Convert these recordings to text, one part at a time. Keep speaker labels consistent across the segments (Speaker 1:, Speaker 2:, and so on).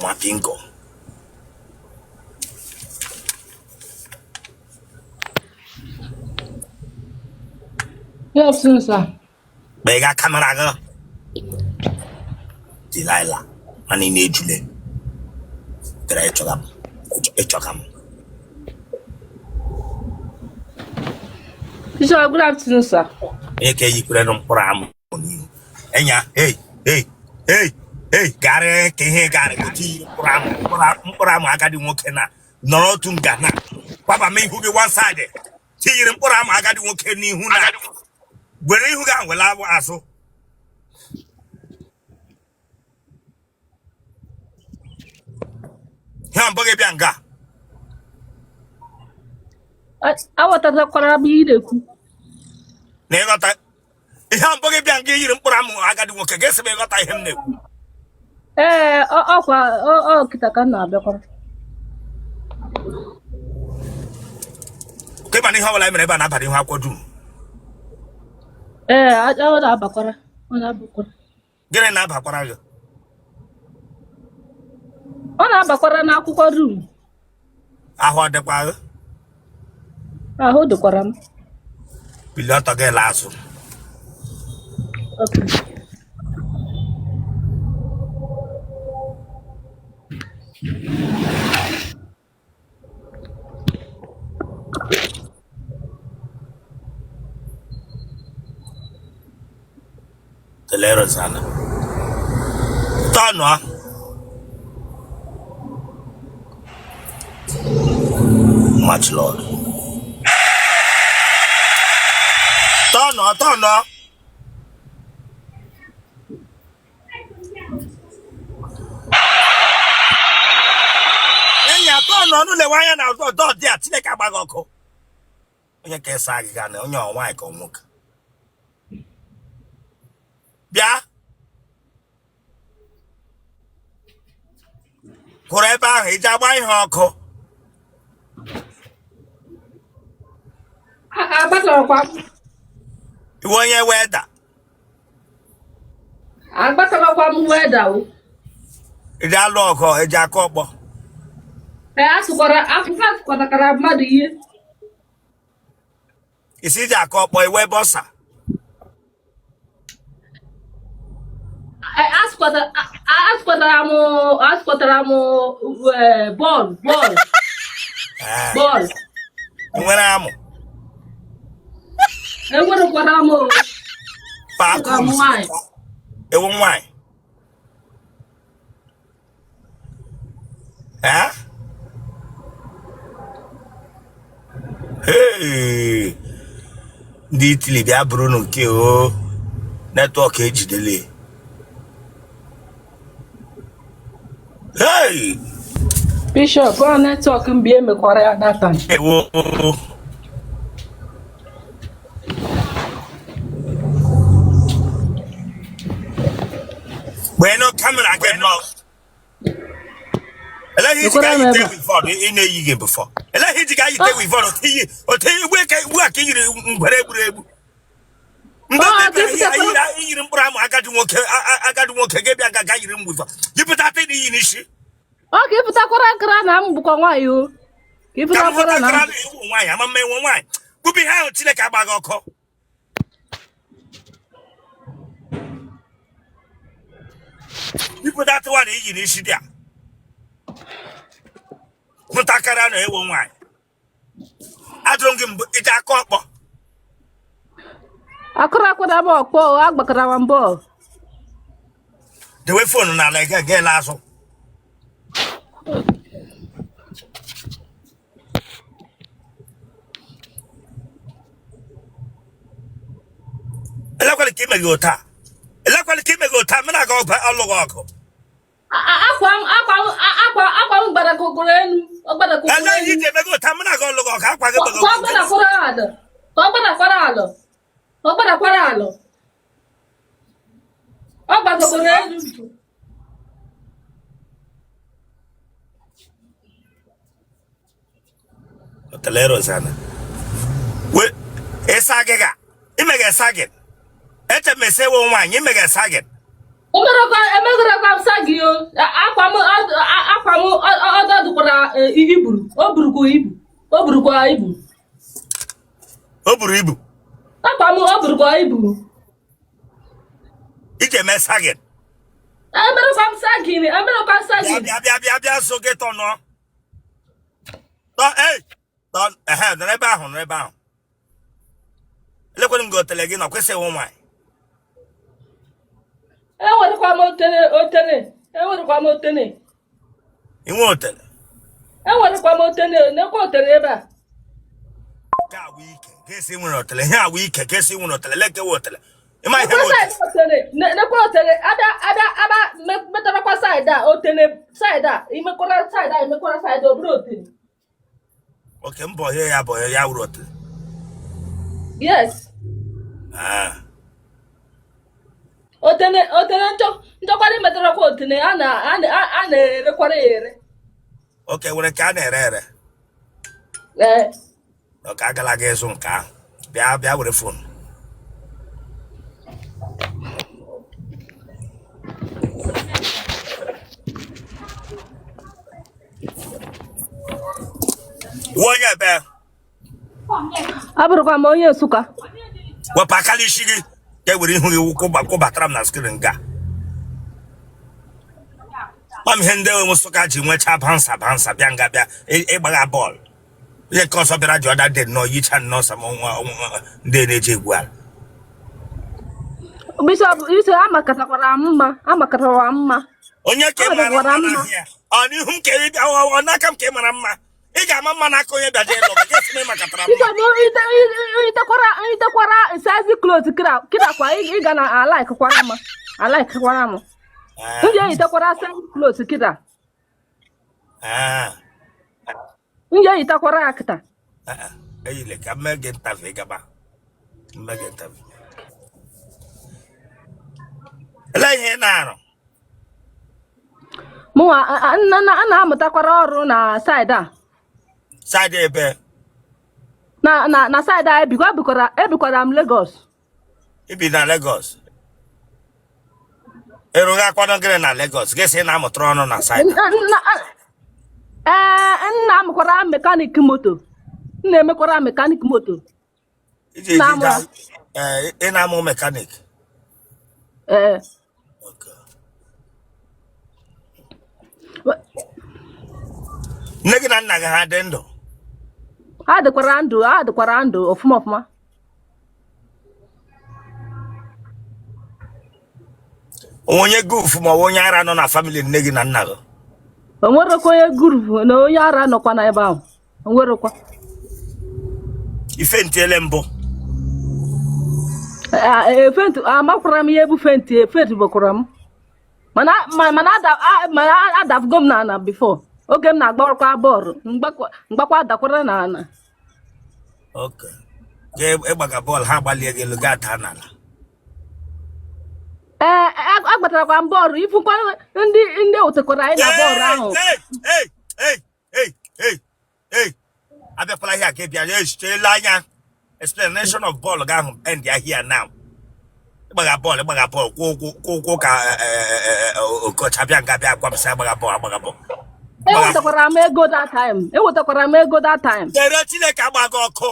Speaker 1: Nwa bingo.
Speaker 2: Good afternoon, sir.
Speaker 1: Kpega camera gị. Delilah, mana ị na-ejule. Bịara ịchọga m. Ịchọga m.
Speaker 2: Bishop, good afternoon, sir.
Speaker 1: Onye ka eyikwere mkpụrụ amụ n'ihu. Enya, hey, hey, hey, hey, garị ka ihe garị gote yiri mkpụrụ amụ, mkpụrụ amụ agadi nwoke na nọrọ otu nga na kwaba m ihu gị one side tinyere mkpụrụ amụ agadi nwoke n'ihu na were ihu gị ahụ were azụ. Ihe mbụ gị bịa nga.
Speaker 2: Aghọtakwara m ihe ị na-ekwu.
Speaker 1: Na ịghọta ihe mbụ gị bịa nga yiri mkpụrụ amụ agadi nwoke ga-esi m ịghọta ihe m na-ekwu.
Speaker 2: Ee, ọkwa ọ kịta ka m na-abịakwara.
Speaker 1: Ka ịma na ihe ọbụla e mere ebe a na-aba n'ihu akwụkwọ dum.
Speaker 2: Ee, ọ na-abakwara, ọ na-abakwara.
Speaker 1: Gịnị na-abakwara gị?
Speaker 2: Ọ na-abakwara n'akwụkwọ dum.
Speaker 1: Ahụ ọ dịkwa gị?
Speaker 2: Ahụ dịkwara m.
Speaker 1: Bilie ọtọ gị laa azụ.
Speaker 2: Okay.
Speaker 1: Tele Rosanna. Tọnụọ. Much Lord. Tọnụọ, tọnụọ. Enyi atọ nọ n'ụlọ anya na ọdọ dị a Chineke agbaghị ọkụ. Onye ka ịsa agịga na onye ọ nwaanyị ka ọ nwoke. Bịa. Kwụrụ ebe ahụ iji agba ihe ọkụ. Ị wụ onye welder.
Speaker 2: Agbatalakwa m welder o.
Speaker 1: Eji alụ ọgụ, eji akụ ọkpọ.
Speaker 2: Ee, asụkwara akwụkwọ asụkwatakara mmadụ ihe.
Speaker 1: Ị sị iji akụ ọkpọ iwe boxer.
Speaker 2: Ee, asụkwatara m bọọlụ bọọlụ bọọlụ.
Speaker 1: Nwere amụ.
Speaker 2: Enwerekwara m o.
Speaker 1: Ị wụ nwaanyị. Eh? Hey! Ndị Italy bịa bụrụ nke o network ejidele. Hey!
Speaker 2: Bishop, ọ network mbi emekwara ya data.
Speaker 1: Ewo. Bueno, camera gị nọ. Eleghị iji ga yite weave-on ị na-eyi gị before. Eleghị iji ga yite weave-on otu iyi ugbu a ka i yiri ngwere egburu egbu. Mgbe i yiri mkpụrụ amụ agadi nwoke agadi nwoke ga-ebịa ga ga yiri weave-on. Yipụta atị na iyi n'isi.
Speaker 2: Ọ ka ịpụtakwara nkara na m bụkwa nwaanyị o. Ka ịpụtakwara na
Speaker 1: m nwaanyị ama mma enwe nwaanyị. Kwubi ihe ahụ Chineke agbaghị ọkụ. Yipụta atịwa na iyi n'isi dị a. Hụtakara na ewo nwaanyị. Ajụrụ m gị mbụ iji akụ ọkpọ.
Speaker 2: Akụrụ akwada m ọkpọ agbakara m bọọlụ.
Speaker 1: Dewe phone n'ala ị ga-ele azụ. Elekwala ka ime gị ụta. Elekwala ka ime gị ụta mụ na gị ọlụghị ọgụ.
Speaker 2: Akwa m akwa m akwa akwa m gbadakọgoro elu ọ gbadakọgoro
Speaker 1: Ele ihe
Speaker 2: elu
Speaker 1: iji eme gị ụta mụ na gị ọlụghị ọgụ akwa gị
Speaker 2: ka ọ
Speaker 1: gbagoro
Speaker 2: gbadakwara ala ka ọ gbadakwara ala ka ọ gbadakwara ala ọ gbadakọgoro elu.
Speaker 1: Otele Rosanna. We ịsa gị ga imega ịsa gị. Eche m ese ewo nwaanyị imega ịsa gị.
Speaker 2: Emerekwa m sa gị o. Akwa m iburu o burukwa ibu o burukwa ibu.
Speaker 1: O buru ibu.
Speaker 2: Akwa m o burukwa ibu.
Speaker 1: Iji eme sagging.
Speaker 2: Emerekwa m sagging, emerekwa m
Speaker 1: Bịa
Speaker 2: sagging.
Speaker 1: bịa bịa bịa bịa so gị tọnụọ. Tọ ei tọ ehe nọrọ ebe ahụ nọrọ ebe ahụ. Elekwanụ m gị otele gị na kwesịghị ịwụ nwaanyị.
Speaker 2: Enwerekwa m otele otele enwerekwa m otele.
Speaker 1: Ị nwe otele.
Speaker 2: Enwerekwa m otele nekwa otele ebe a.
Speaker 1: Nke a wụ ike ka esi nwere otele ihe a wụ ike ka esi nwere otele leke wụ otele. Ịma ihe
Speaker 2: Nekwa
Speaker 1: wụ otele.
Speaker 2: side otele nekwa otele abịa abịa abịa metarakwa side a otele side a imekwara side a imekwara side ọ bụrụ otele.
Speaker 1: Okay mbọ ihe ya bụ ya wụrụ otele.
Speaker 2: Yes.
Speaker 1: Ah.
Speaker 2: Otele otele nchọkwara imetarakwa otele a na a na a na-erekwara ya ere.
Speaker 1: Okay nwere nke a na-ere ere.
Speaker 2: Ee.
Speaker 1: Okay agala gị ịzụ nke ahụ. Bịa bịa were phone. Wụ onye ebe
Speaker 2: Abụrụkwa m onye Nsụka.
Speaker 1: Wepụ aka n'isi gị ka e were ihu gị kwụbatara m na screen nga. Gwa m ihe ndị Nsụka ji nwechaa bouncer bouncer bịa nga bịa ịgbagha bọọlụ. Ihe nke ọzọ bịara ji ọda dị nnọọ yicha nnọọ sam nwa ndị na-eji egwu ala.
Speaker 2: Bishop ise amakatakwara m mma amakatakwara m mma.
Speaker 1: Onye ka ị mara mma n'ahịa? Ọ n'ihu m ka ị bịa ọ n'aka m ka ị mara mma. Ị ga-ama mma n'aka onye bịaje ịlụ gị ga-esi na ị makatara mma.
Speaker 2: Bishop itekwara itekwara sexy clothes kịra kwa ị ga na alikekwara m alikekwara m. M ji eyitekwara sexy clothes kịta. M ji eyitekwara ya kịta.
Speaker 1: Eyile ka m mee gị interview gaba. M mee gị interview. Elee ihe ị na-arụ?
Speaker 2: Mụnwa a na-amụtakwara ọrụ na side a.
Speaker 1: Side ebe?
Speaker 2: Na na na side a ebikwa ebikwara ebikwara m Lagos.
Speaker 1: I bi na Lagos. Ị rụghakwanụ gịnị na Lagos? Gị sị ị na-amụtara ọrụ na side.
Speaker 2: Ee, m na-amụkwara mechanic moto. M na-emekwara mechanic moto.
Speaker 1: Iji ị na-amụ mechanic?
Speaker 2: Ee.
Speaker 1: Nne gị na nna gị ha dị ndụ?
Speaker 2: Ha dịkwara ndụ, ha dịkwara ndụ ọfụma ọfụma.
Speaker 1: Onye goof ma ọ bụ onye ara nọ na family nne gị na nna gị?
Speaker 2: O nwerekwa onye goof na onye ara nọkwa n'ebe ahụ. O nwerekwa.
Speaker 1: I faintiele mbụ?
Speaker 2: Faint amakwara m ihe bụ faint faint bụkwara m mana mana mana adafugo m n'ana before oge m na-agbakwa bọọlụ mgbakwa adakwara n'ana.
Speaker 1: Okay. Ịgbaga bọọlụ ha agbalie gị elu gị adaa n'ala.
Speaker 2: Ee, agbatarakwa m bọọlụ ifukwa ndị ndị otekwara anyị na bọọlụ ahụ.
Speaker 1: Abịakwala ihe a ka ị bịa echichela anya explanation of bọọlụ gị ahụ end ya here now. Ịgbaga bọọlụ ịgbaga bọọlụ kwụ ụkwụ kwụ ụkwụ ka okocha bịa nga bịa gwa m sị agbaga bọọlụ agbaga bọọlụ.
Speaker 2: Enwetakwara m ego that time. Enwetakwara m ego that time.
Speaker 1: Chere Chineke agba gị ọkụ.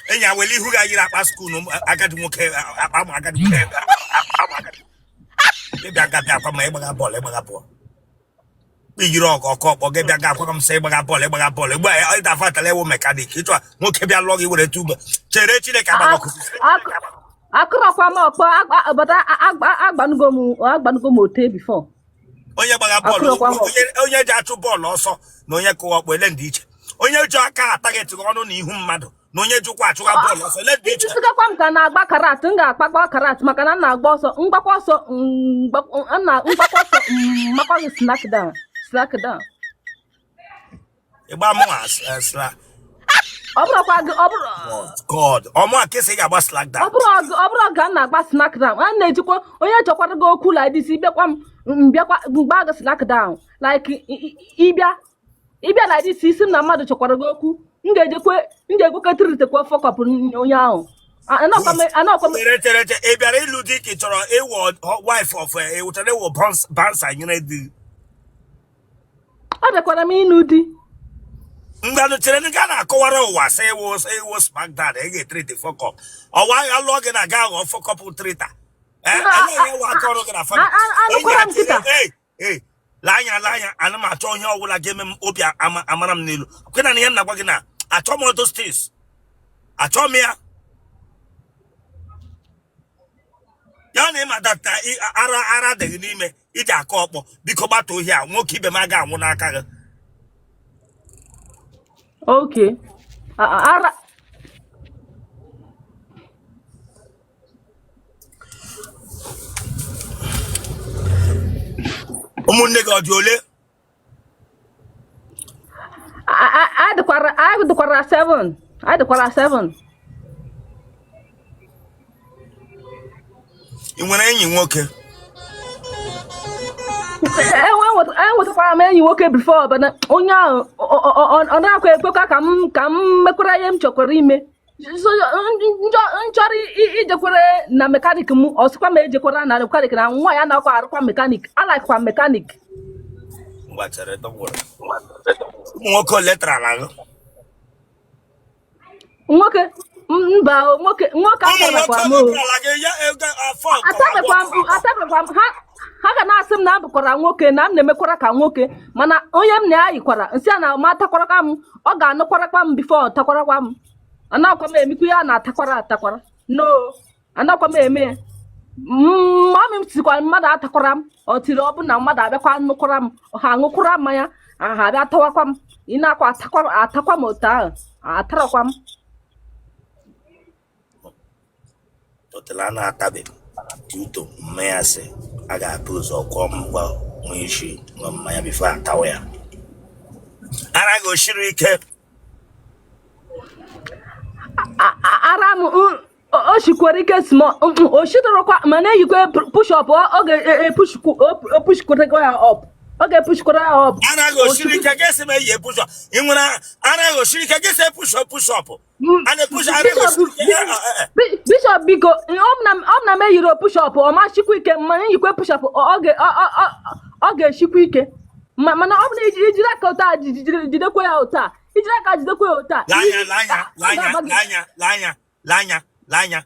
Speaker 1: Enyi a wele ihu gị yiri akpa school agadi nwoke akpa ụmụ agadi nwoke akpa ụmụ agadi. Ịbịa nga bịa gwa m ịgbaga bọọlụ ịgbaga bọọlụ. Iyiri ọgụ ọkụ ọkpọ gị bịa ga akwa m sị ịgbaga bọọlụ ịgbaga bọọlụ ugbu a ịdafatala ewu mechanic ịchọ nwoke bịa lụọ gị were tube chere Chineke agba gị ọkụ.
Speaker 2: Akụrọkwa m ọkpọ bata agbanugo m agbanugo m ote before.
Speaker 1: Onye gbaga bọọlụ onye ji achụ bọọlụ ọsọ na onye kụwa ọkpọ ele ndị iche onye ji aka ataghị ọnụ na ihu mmadụ na onye jikwa achụga bọọlụ ọsọ ele dị iche.
Speaker 2: Ịtụgakwa m ka na-agba karate m ga-akpakwa karate maka na m na-agba ọsọ mgbakwa ọsọ mgbakwa ọsọ makwa gị slack down slack down.
Speaker 1: Ịgba mụ sla.
Speaker 2: Ọ bụrụkwa gị ọ bụrụ
Speaker 1: God ọmụ a kesị ga-agba slack down.
Speaker 2: Ọ bụrụ ọ bụrụ ga m na-agba slack down a na-ejikwa onye chọkwara gị okwu like this ịbịakwa m mbịakwa mgba gị slack down like ịbịa ịbịa like this isi m na mmadụ chọkwara gị okwu m ga-ejekwe m ga-ekwekọtịrịtekwa fuck up onye ahụ
Speaker 1: chere chere chere ị bịara ịlụ di ka ị chọrọ ịwụ wife of ị chọrọ ịwụ bouncer nyere di.
Speaker 2: Abịakwara m ịnụ di.
Speaker 1: Ngwanụ, chere na ga na-akọwara ụwa sị ịwụ ịwụ smackdown ị ga-etreat fuck up ọwa agha lụọ gị na ga aghọ fuck up treater.
Speaker 2: Mba,
Speaker 1: Ele ihe wụ aka ọrụ gị na family?
Speaker 2: Anụkwara m kịta.
Speaker 1: Ei ei, lee anya, lee anya, ana m achọ ihe ọbụla ga-eme m obi amara m n'elu kwena na ihe m na-agwa gị na achọ m those things, achọ m ya. Ya na ịma data ara ara dị gị n'ime iji akọ ọkpọ. Biko gbata ohi a, nwoke ibe m aga anwụ n'aka gị.
Speaker 2: Okay. Ara
Speaker 1: Ụmụnne gị ọ dị ole?
Speaker 2: Adịkwara seven. Adịkwara seven.
Speaker 1: Ị nwere enyi nwoke?
Speaker 2: Enwetakwara m enyi nwoke before, but onye ahụ ọ na-akwa ekwekwa ka m mekwara ihe m chọkwara ime. So, m chọrọ ijekwere na mechanic m, ọ sịkwa m ejekwara na mechanic na nwa ya na-akwa arụkwa mechanic, alakwa mechanic.
Speaker 1: Ngwa, chere, don't worry. Ụmụ nwoke ole tarala gị?
Speaker 2: Nwoke? Mba o, nwoke nwoke
Speaker 1: Ụmụ nwoke
Speaker 2: atabekwa m
Speaker 1: ole
Speaker 2: o.
Speaker 1: tarala gị ya ego afọ nke
Speaker 2: Atabekwa m.
Speaker 1: abụọ?
Speaker 2: Atabekwa m. Ha ga na-asị m na m bụkwara nwoke, na m na-emekwara ka nwoke, mana onye m na-ayikwara nsị a na ma atakwarakwa m, ọ ga-anụkwarakwa m before ọ takwarakwa m. Anakwa m emikwu ya na-atakwara atakwara. No, anakwa m eme ya. Mummy m sikwa mmadụ atakwara m, ọ tiri ọ bụ na mmadụ abịakwa nụkwara m, ha aṅụkwara mmanya, ha abịa tawakwa m. Ị na-akwa atakwara atakwa m otu ahụ atarakwa m.
Speaker 1: Otele a na-atabe uto mmanya sị a ga-apụ ụzọ kwụọ mgba nwe isi ṅụọ mmanya before atawa ya. Ara gị o shiri ike?
Speaker 2: Ara m o shikwara ike small, o shidorokwa, mana eyikwe push up, ọ ga-epushkwara ya up, ọ ga-epushkwara ya up.
Speaker 1: Ara gị o shiri ike? Gị sị m eyi push up. Ị nwere ara gị o shiri ike? Gị sị push up, push up a na-epush ara gị o shiri ike?
Speaker 2: Bishop, biko, ọ m na m eyiri push up, ọ ma shikwa ike, mana eyikwe push up, ọ ga-eshikwa ike. Mana ọ bụ na ijiri aka ụta jidekwa ya ụta, ijiri aka jidekwa ya ụta.
Speaker 1: Lanya, lanya, lanya, lanya, lanya, lanya, lanya.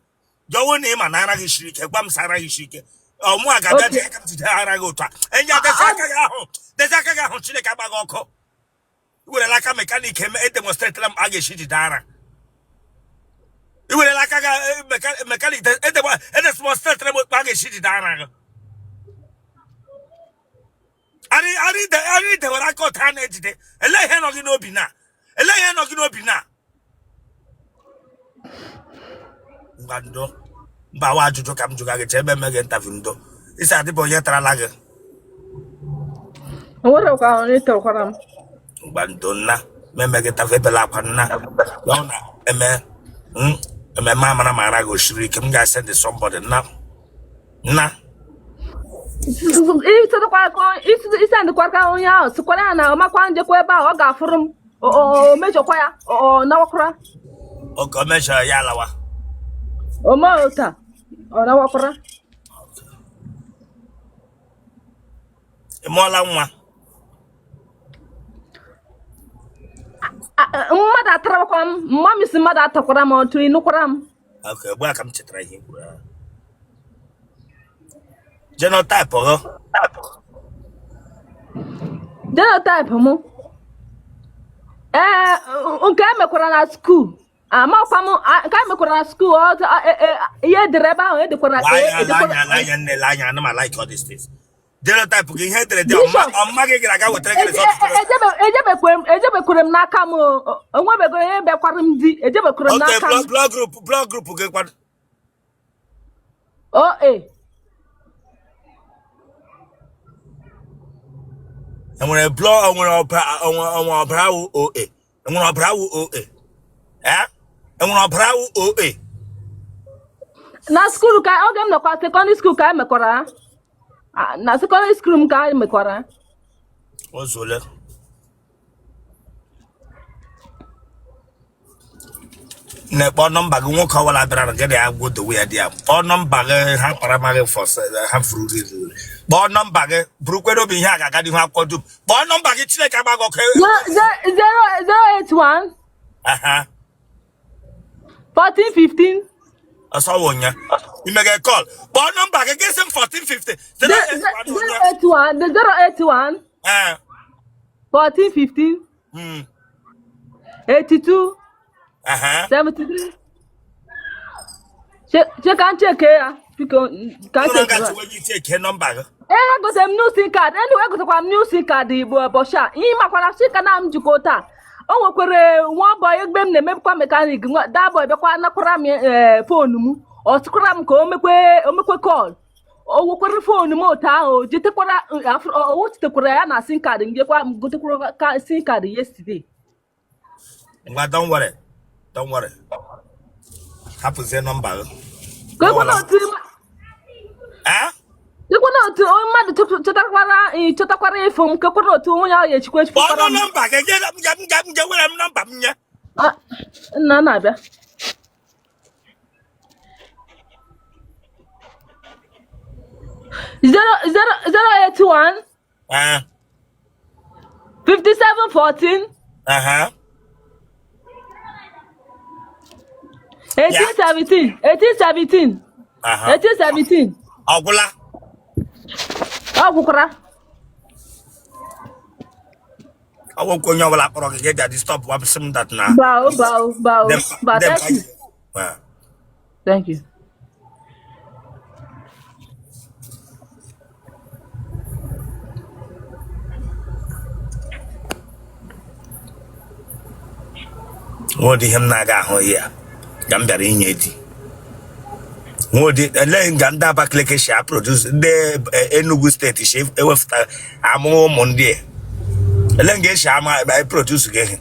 Speaker 1: Jọwọ na ị ma na ara gị siri ike, gwa m sị ara gị siri ike. Ọmụ a ga-abịa ji aka m jide ara gị otu a. Enyi ya, desi aka gị ahụ, desi aka gị ahụ. Chineke agba gị ọkụ. I werela aka mechanic eme edemonstratela m a ga-esi jide ara. I werela aka gị mechanic edemonstratela m a ga-esi jide ara gị. Arị dewere aka otu a na-ejide. Elee ihe nọ gị n'obi na? Elee ihe nọ gị n'obi na? Ngwa, ndo. Mba, wa ajụjụ ka m jụga gị. Chee ebe eme gị interview. Ndo, isi adịbụ onye tarala gị?
Speaker 2: O nwere kwa onye tọkwara m.
Speaker 1: Ngwa, ndo nna, meme gị interview, ebela akwa nna. Ya ọ na eme ememe amara ma ara gị o siri ike, m ga-asend somebody, nna nna.
Speaker 2: Isendịkwara ka onye ahụ sịkwara ya na ọmakwa njekwa ebe ahụ, ọ ga-afụrụ m o mejọkwa ya, ọ nawakwara.
Speaker 1: Oge o mejọrọ ya alawa.
Speaker 2: O mee otu a, ọ nawakwara.
Speaker 1: Ị mụọla nwa?
Speaker 2: Mmadụ atarakwa m. Mama si mmadụ atakwara m otu ịnụkwara m.
Speaker 1: Ok, ugbu a ka m chetara ihe i kwuru ahụ. Genotype gị?
Speaker 2: Genotype m, ee, nke emekwara na school, amakwa m nke emekwara na school, ihe edere ebe ahụ edekwara.
Speaker 1: Lanya.
Speaker 2: Edekwara.
Speaker 1: Lanya, lanya, nne, lanya. Ana m like all these things. Genotype gị, ihe edere dị?
Speaker 2: Bishop.
Speaker 1: Ọmma gị gara aga wetara gị result?
Speaker 2: Ejebekwere m n'aka m o, onwebego onye bịakwara m di, ejebekwere m n'aka m.
Speaker 1: Blood group, blood group gị kwado?
Speaker 2: O e.
Speaker 1: Enwere blood, enwere ọbara, enwere ọbara wụ OA, enwere ọbara wụ OA, eh, enwere ọbara wụ OA.
Speaker 2: Na school ka oge m nọkwa secondary school ka emekwara ha. Na secondary school m ka emekwara ha.
Speaker 1: O zuole. Nne, kpọọ nọmba gị. Nwoke ọbụla bịara na gị na ya gwodowe ya dị ya, kpọọ nọmba gị. Ha kpara ma gị fọs ha furu gị. Kpọọ nọmba gị, burukwe n'obi ihe a ga-aga n'ihu akwụkwọ dum. Kpọọ nọmba gị, Chineke agba gị ọkụ.
Speaker 2: 081
Speaker 1: Aha.
Speaker 2: 14 15.
Speaker 1: Ọsọ wụ nya imege call. Kpọọ nọmba gị, gị sị m 1450.
Speaker 2: 081 081
Speaker 1: Ee.
Speaker 2: 14 15 82
Speaker 1: Aha.
Speaker 2: 73. Che ka m cheke ya biko, ka m
Speaker 1: Ụlọ
Speaker 2: cheke.
Speaker 1: nga tiwe gị cheke nọmba gị.
Speaker 2: Ee, egotere m new sim card. Anyway, egotekwara m new sim card igbo ụbọchị a. Ihe makwara sim card na m jikọ taa, o nwekwara nwa boy egbe m na-emebikwa mechanic. That boy bịakwa nakwara m phone m. Ọ sịkwara m ka o mekwe o mekwe call. O wekwara phone m otu ahụ jetekwara o chitekwara ya na sim card. Njekwa m gotekwara sim card yesterday.
Speaker 1: Ngwa, don't worry, don't worry, hapụzie nọmba gị.
Speaker 2: Ka ekwe na otu
Speaker 1: Eh?
Speaker 2: Ekwe na otu onye mmadụ chọtakwara ịfụ m, kekwara otu onye ahụ ya echikwa
Speaker 1: Kpọọ
Speaker 2: echikwara m.
Speaker 1: nọmba gị, m ga-ewere m nọmba m nye.
Speaker 2: Ah, nna na-abịa. 0 0 0 81
Speaker 1: Eh,
Speaker 2: 57 14 18 17 18 17 18 17.
Speaker 1: Ọ gwụla?
Speaker 2: Ọ gwụkwara.
Speaker 1: Ọ gwụkwa. Onye ọbụla kpọrọ gị ga-ebịa disturb wapụsị m that na
Speaker 2: Bao bao bao. Ba,
Speaker 1: dem
Speaker 2: thank you.
Speaker 1: Ah.
Speaker 2: Thank you.
Speaker 1: Nwedị ihe m na-aga ahụ ya ka m bịara inye di nwedị. Elee nga ndị Abakaliki si aproduce, ndị Enugu steeti si ewepụta amụ ụmụ ndị a? Elee nga esi ama eproduce gị ihe?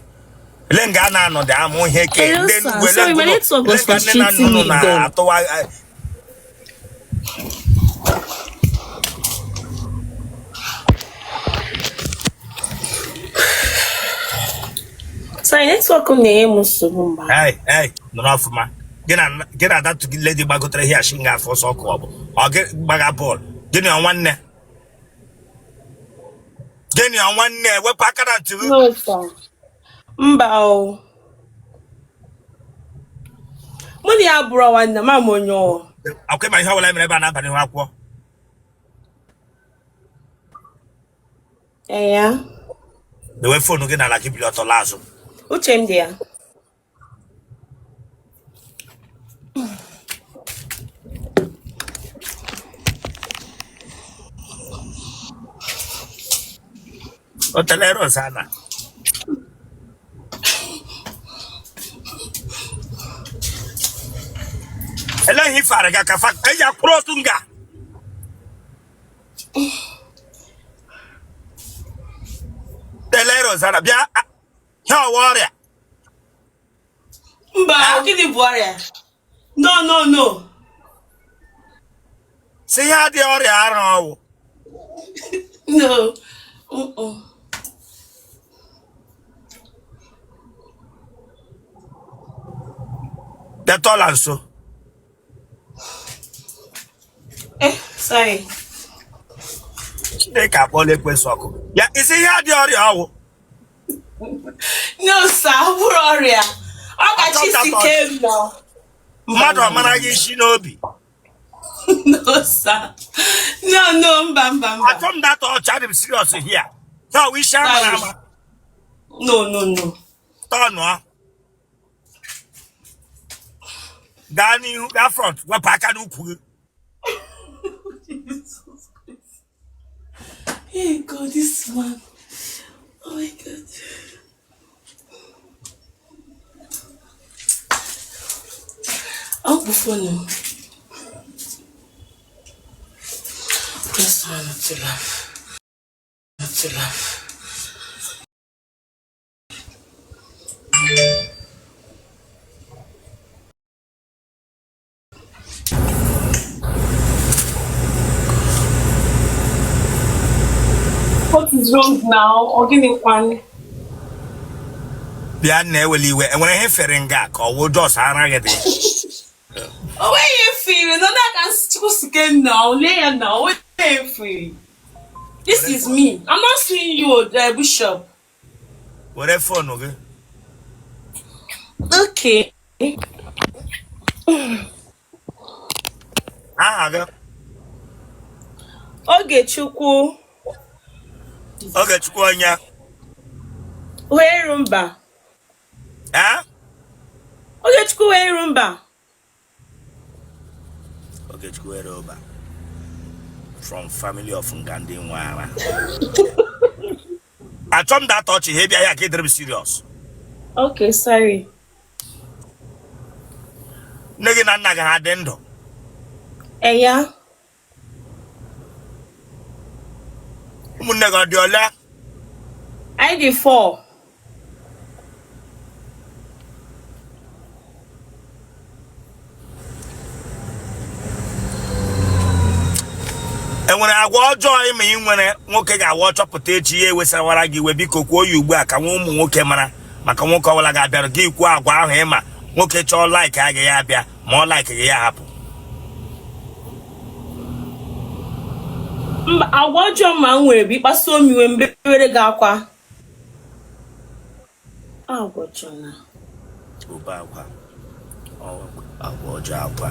Speaker 1: Elee nga a na-anọ dị amụ ihe ke
Speaker 3: Hello,
Speaker 1: ndị
Speaker 3: sir.
Speaker 1: Enugu? Elee
Speaker 3: Sorry, my network was
Speaker 1: nga nne na nna
Speaker 3: frustrating
Speaker 1: unu
Speaker 3: me then.
Speaker 1: na-atụwa
Speaker 3: Sorry, network m na-enye m nsogbu mgbe ahụ.
Speaker 1: Ei, ei, nọrọ ọfụma. Gị na that lady gbagotere ihe ashi nga afọ ọsọ ọkụ, ọ bụ ọ gị gbaga bọọlụ? Gịnị ọ nwanne? Gịnị ọ nwanne? Wepụ aka na ntị gị.
Speaker 3: No, sir. Mba o. Mụ na ya bụrụ nwanne m, ama onye ọ.
Speaker 1: Akwa ịma ihe ọbụla mere ebe a na-aba n'ihu akwụkwọ.
Speaker 3: Ee ya.
Speaker 1: Dewe phone gị n'ala, gị bili ọtọ laa azụ.
Speaker 3: Uche m dị ya.
Speaker 1: O tele Rosanna. Elee ihe ifeara gị aka fa eji akwụrụ otu nga? Tele Rosanna, bịa ihe ọwa ọrịa.
Speaker 3: Mba, gịnị bụ ọrịa? No, no, no.
Speaker 1: Si ihe adịghị ọrịa arụ ọwụ.
Speaker 3: No. Mm-mm.
Speaker 1: Detọla nso.
Speaker 3: Eh, sorry.
Speaker 1: Chineke akpọla ekwesị ọkụ ya. Isi ihe adịghị ọrịa ọwụ.
Speaker 3: No, sir, ọ bụrụ ọrịa. Ọ kacha isi kee m nọ.
Speaker 1: Mmadụ ọ mara gị isi n'obi?
Speaker 3: No, sir. No, no, mba, mba, mba.
Speaker 1: Achọ m data ọcha, dị m serious here. Ya ọwụ isi amara ama?
Speaker 3: No, no, no.
Speaker 1: Tọnụọ gaa n'ihu, gaa front, wepụ aka n'ukwu gị.
Speaker 3: Jesus Christ. Hey God, this man. Oh my God. Ọ bụ phone m. Just want to laugh. To laugh. What is wrong now? Ọ gịnị kwanụ?
Speaker 1: Bịa na eweli iwe, enwere ihe fere nga ka ọ wụ just ara gị dị?
Speaker 3: O nweghị ihe fere nọ n'aka. Chukwu sike m na lee ya na o. Free. This is me. I'm not seeing you, Bishop.
Speaker 1: Were phone gị.
Speaker 3: Okay.
Speaker 1: Aha gị?
Speaker 3: Ogechukwu.
Speaker 1: Ogechukwu onye?
Speaker 3: Werumba.
Speaker 1: Eh?
Speaker 3: Ogechukwu Werumba.
Speaker 1: Ogechukwu Werumba from family of Ngandi Nwara. Achọ m that ọchị ha bịa ya ka ị dịrị m serious.
Speaker 3: Okay, sorry.
Speaker 1: Nne gị na nna gị ha dị ndụ?
Speaker 3: Eya.
Speaker 1: Ụmụnne gị ọ dị ole?
Speaker 3: Anyị dị 4.
Speaker 1: Enwere agwa ọjọọ ịma ị nwere nwoke ga-awa chọpụta echi ya ewesawara gị iwe? Biko kwuo ya ugbu a ka nwa ụmụ nwoke mara, maka nwoke ọbụla ga-abịara gị kwuo agwa ahụ ịma nwoke chọọ like agaghị abịa, ma ọ like gị ya hapụ.
Speaker 3: Mba, agwa ọjọọ ma m nwere bụ ịkpasuo m iwe mgbe were gị akwa. Agwa ọjọọ na.
Speaker 1: Ube akwa agwa ọjọọ akwa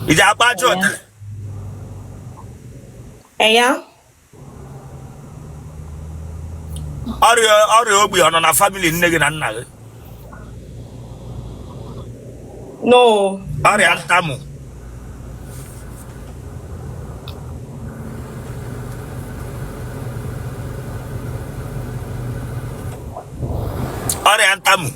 Speaker 1: iji akpa ajọ otele.
Speaker 3: Eya.
Speaker 1: Ọrịa ogbi ọ nọ na family nne gị na nna gị?
Speaker 3: No.
Speaker 1: Ọrịa ntamu? Ọrịa ntamu?